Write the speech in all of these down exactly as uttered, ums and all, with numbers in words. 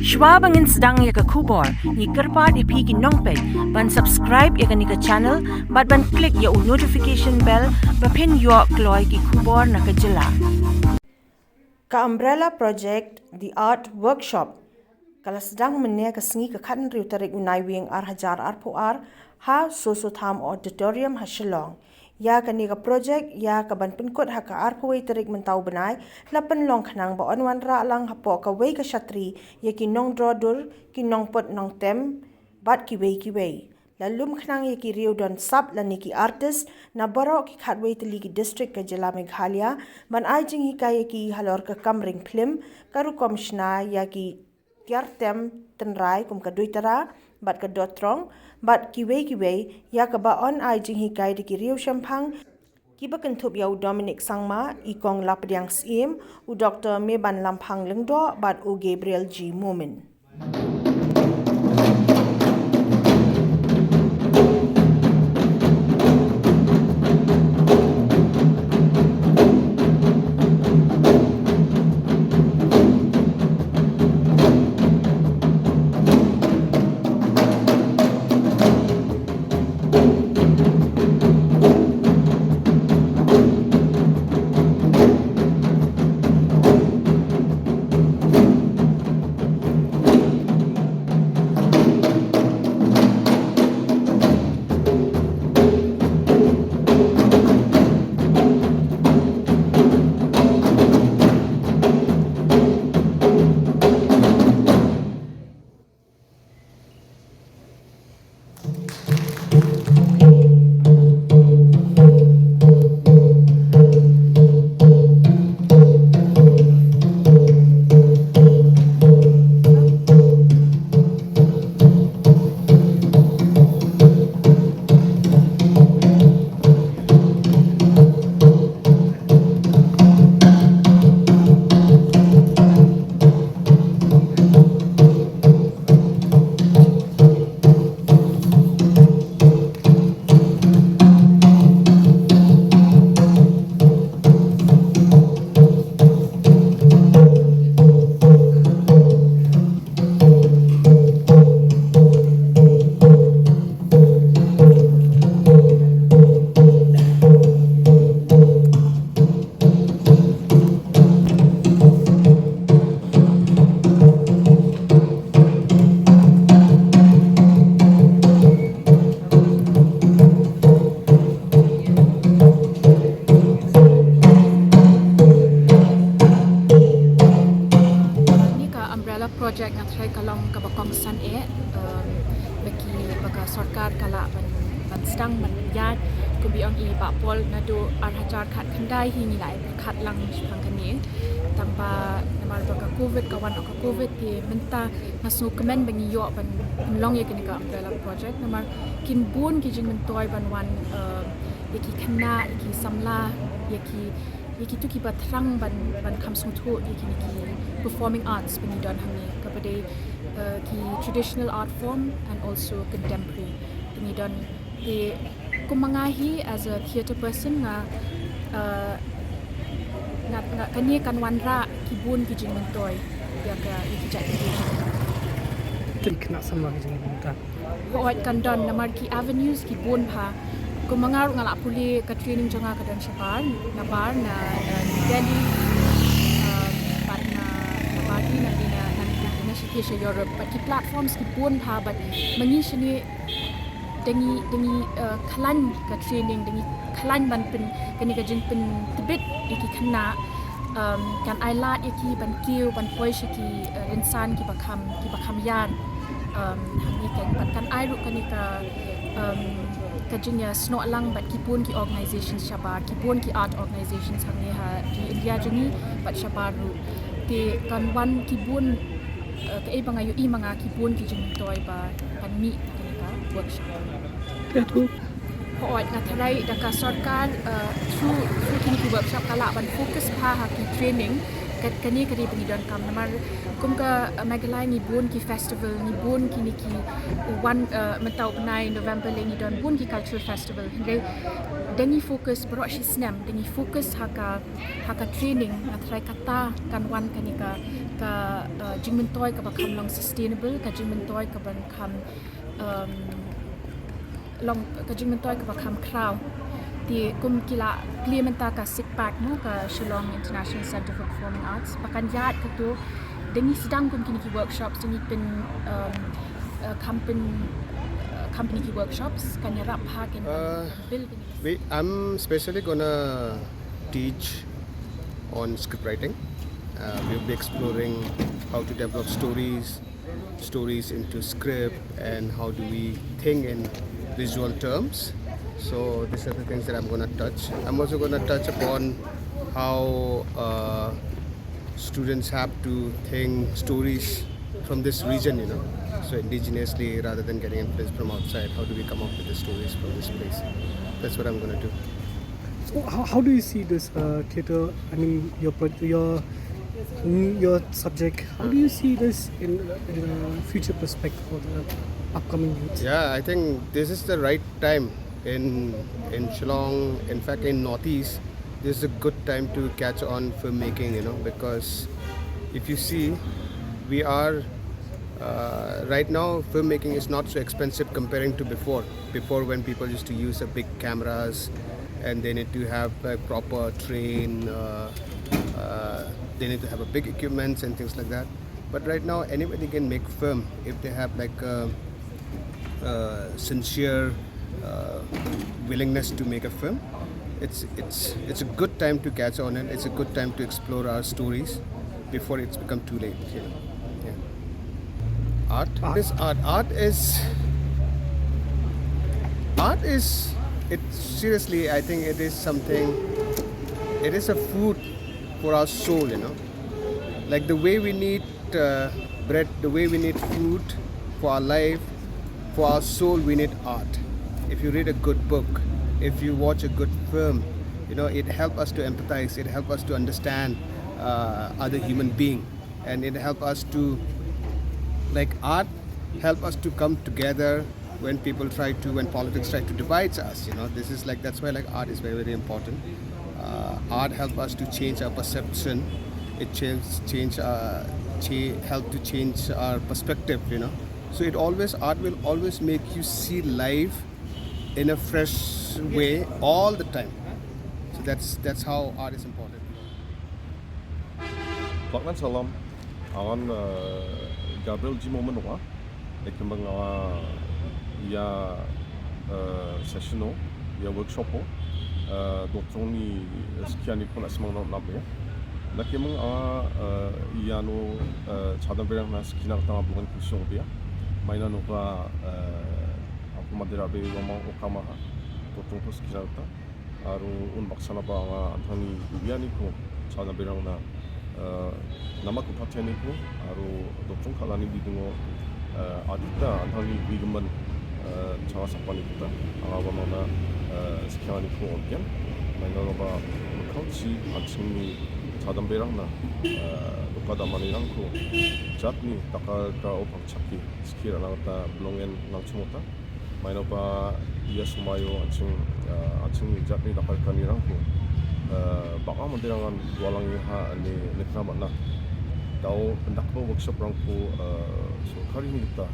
Shwa ba ngin sdang ïa ka khubor, ngi kyrpad ïa phi ki nongpeit ban subscribe ïa kane ka channel bad ban click ïa u notification bell ba phin ïoh kloi ki khubor na ka jylla. Ka Umbrella Project The Art Workshop ka la sdang mynne ka sngi ka khathynriew tarik u Naiwieng ar hajar arphew ar ha Soso Tham Auditorium ha Shillong. Ïa kane ka project ïa ka ban pynkut ha ka arphew wei tarik mynta u bnai la pynlong khnang ba yn wanrah lang hapoh kawei ka shatri ïa ki nongdro dur, ki nongput nongtem bad kiwei kiwei. La lum khnang ïa ki riew don sap lane ki artist na baroh ki khatwei tylli ki district ka jylla Meghalaya ban ai jinghikai ïa ki halor ka kamring phlim, ka rukom shna ïa ki tiar tem tynrai kum ka duitara bad ka dotrong bad kiwei kiwei, ïa kaba yn ai jinghikai da ki riew shemphang kiba kynthup ïa u Dominic Sangma, i Kong Lapdiang Syiem, u Doktor Meban Lamphang Lyngdoh bad u Gabriel G Momin. Ni ka Umbrella Project nga tharai ka long kaba kongsan eh, um, ba ki, ba ka sorkar ka lah ban, ban sdang ban ïaid, kumba ong i Bah Paul, naduh ar hajar khatkhyndai hi ngi la ïa pyrkhat lang shaphang kane. Tangba namar ba ka covid, ka wan ka covid te mynta nga sngewkmen ba ngi ïoh ban pynlong ïa kane ka Umbrella Project namar kin bun ki jingmyntoi ban wan, um, ïa ki khynnah, ïa ki samla, ïa ki, ïa kitu kiba thrang ban, ban kham sngewthuh ïa kine ki performing arts ba ngi don hangne, kaba dei, uh, ki traditional art form and also contemporary. Te ngi don, te kum ma nga hi as a theatre person nga, uh, nga, nga, kane kan wanrah ki bun ki jingmyntoi ïa ka, ïa ki jait ki jait. Ki khynnah samla ki jingmyntoi. Hooid, kan don namar ki avenues ki bun bha. Kum ma nga ruh nga la pule, ka training jong nga ka don shabar, nabar na, na New Delhi, um, bad na, nabar hi na, na, na, na, na sha, sha Europe. Bad ki platforms ki bun bha, bad ma ngi shane da ngi, da ngi, uh, khlaiñ ka training, da ngi khlaiñ ban pyn, kane ka jingpyntbit ïa ki khynnah, um, kan ai lad ïa ki ban kiew, ban poi sha ki, uh, rynsan kiba kham, kiba kham ïar. Um, hangne kan, bad kan ai ruh kane ka, um, ka jingïasnoh lang bad ki bun ki organizations shabar, ki bun ki art organizations hangne ha ri India jong ngi bad shabar ruh. Te kan wan ki bun, uh, kaei ba nga ïohi ma nga, ki bun ki jingmyntoi ba kan mih ha kane ka workshop. Hooid, nga tharai da ka sorkar, uh, through, through kine ki workshop ka lah ban focus bha ha ki training, ka, kane ka dei ba ngi donkam namar kum ka, uh, Meghalaya ngi bun ki festival, ngi bun kine ki wan, uh, mynta u bnai November lei ngi don bun ki cultural festival. Hynrei da ngi focus baroh shi snem, da ngi focus ha ka, ha ka training, nga tharai kata kan wan kane ka, ka uh, jingmyntoi kaba kham long sustainable, ka jingmyntoi kaba kham um, long ka jingmyntoi kaba kham khraw. Te kum ki la plie mynta ka SICPAC mo, ka Shillong International Centre for Performing Arts, ba kan ïaid kato, da ngi sdang kum kine ki workshops, da ngi pyn um, uh, kham pyn uh, kham pyn ki workshops kan ïarap ha kan uh, bil. We, I'm specially gonna teach on script writing. Uh, we'll be exploring how to develop stories, stories into script, and how do we think in visual terms. So these are the things that I'm gonna touch. I'm also gonna touch upon how uh, students have to think stories from this region, you know, so indigenously rather than getting influenced from outside. How do we come up with the stories from this place? That's what I'm gonna do. So how, how do you see this uh, theater? I mean, your pro- your mm, your subject. How do you see this in in a future perspective for the upcoming youth? Yeah, I think this is the right time in in Shillong. In fact, in Northeast, this is a good time to catch on filmmaking. You know, because if you see, we are uh, right now, filmmaking is not so expensive comparing to before. Before, when people used to use a big cameras, and they need to have a proper train, uh, uh, they need to have a big equipments and things like that. But right now, anybody can make film if they have like a, a sincere uh, willingness to make a film. It's it's it's a good time to catch on, and it's a good time to explore our stories before it's become too late. You know? Yeah. Art, art is art. Art is art is it. Seriously, I think it is something. It is a food for our soul. You know, like the way we need uh, bread, the way we need food for our life, for our soul, we need art. If you read a good book, if you watch a good film, you know, it helps us to empathize, it helps us to understand uh, other human being, and it helps us to, like, art help us to come together when people try to, when politics try to divide us. You know, this is like, that's why, like, art is very, very important. Uh, art help us to change our perception. It change change uh, cha- help to change our perspective. You know, so it always, art will always make you see life in a fresh way all the time. So that's that's how art is important. Laknan salam, angan uh, Gabriel G Momen ong a. Ek kembang nga ya uh, session o, ya workshop o. Uh, dotrong ni sekian ni kuna semang nak nak ya. Nak kembang nga uh, ya no uh, chadam berang na sekian na tang abungan kusong dia. Maina no ba uh, aku madera be wamang okama ha. Dotrong ko sekian na tang. Aro un bak sana ba nga anthani ïa ni ko chana berang na uh, nama ko pathe ni ko aro dotrong kala ni bidungo uh, adita anthani bigaman uh, chana sapani kita anga ba mana uh, sekian ni ko organ maina ba kau si anthani chadam berang na uh, doka damani rang ko jat ni takar ka opang chaki sekira na ta blongen nang chumota. Maino ba ia sumayo anching uh, anching jatni dakar kani rangku uh, baka mandir angan dualang iha ni nikna mana. Dau pendak ba workshop rangku uh, so kari ni kita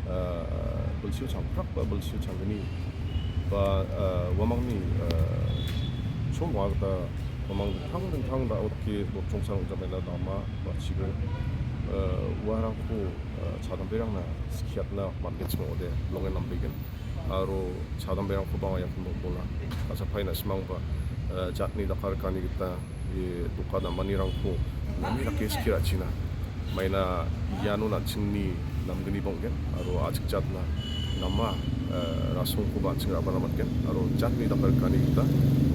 uh, belsiu chang prak ba belsiu chang ni ba uh, wamang ni uh, chong wa kita wamang thang thang da ot ki bot chong sang jamela dama ba chigre uh, wa rangku Chadam berang na skiat na mat gen sma ode long en nam begen. Aro chadam berang ko bang yang kumbo bola. Asa pai na smang ba jatni dakar kani kita i duka na mani rang ko nami rake skira china. Maina iano na chingni nam geni bong gen. Aro ajik jat na nama rasung ko ba ching raba na mat gen. Aro jatni dakar kani kita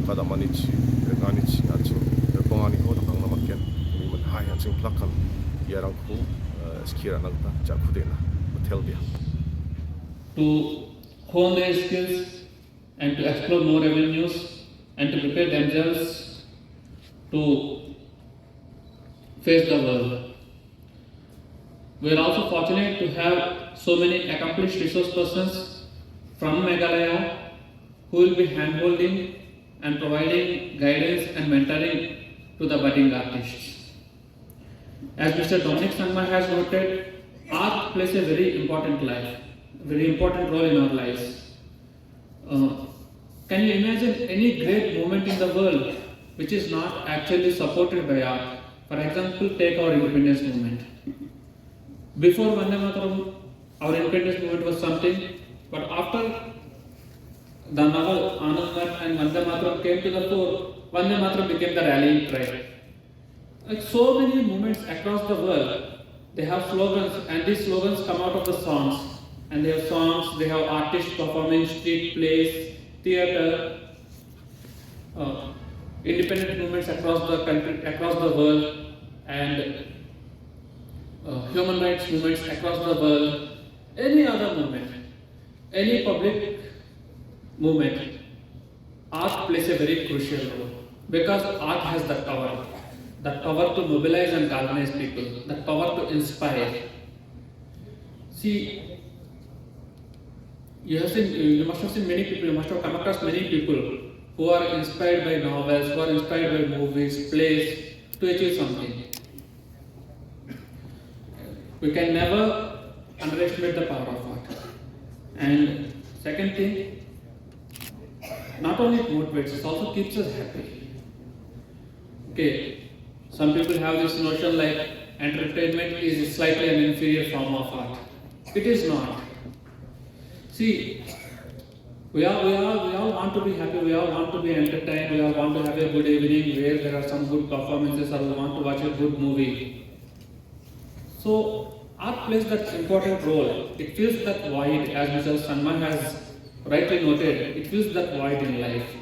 duka da mani chi rekani chi aching repong ani ko dakang na mat gen. Ni man hai aching plakan iarang ko skira nang ta jak khudena betel dia. To hone their skills and to explore more avenues and to prepare themselves to face the world. We are also fortunate to have so many accomplished resource persons from Meghalaya who will be handholding and providing guidance and mentoring to the budding artists. As Mister Dominic Sangma has noted, art plays a very important life, very important role in our lives. Uh, can you imagine any great movement in the world which is not actually supported by art? For example, take our independence movement. Before Vande Mataram, our independence movement was something, but after the novel Anand Math and Vande Mataram came to the fore, Vande Mataram became the rallying cry. Like so many movements across the world, they have slogans, and these slogans come out of the songs. And they have songs, they have artists performing street plays, theater, uh, independent movements across the country, across the world, and uh, human rights movements across the world, any other movement, any public movement, art plays a very crucial role because art has the power, the power to mobilize and galvanize people, the power to inspire. See, you have seen, you must have seen many people, you must have come across many people who are inspired by novels, who are inspired by movies, plays to achieve something. We can never underestimate the power of art. And second thing, not only it motivates, it also keeps us happy. Okay, some people have this notion like entertainment is slightly an inferior form of art. It is not. See, we all, we all, we all want to be happy, we all want to be entertained, we all want to have a good evening where there are some good performances, or we want to watch a good movie. So, art plays that important role. It fills that void, as Mister Sangma has rightly noted, it fills that void in life.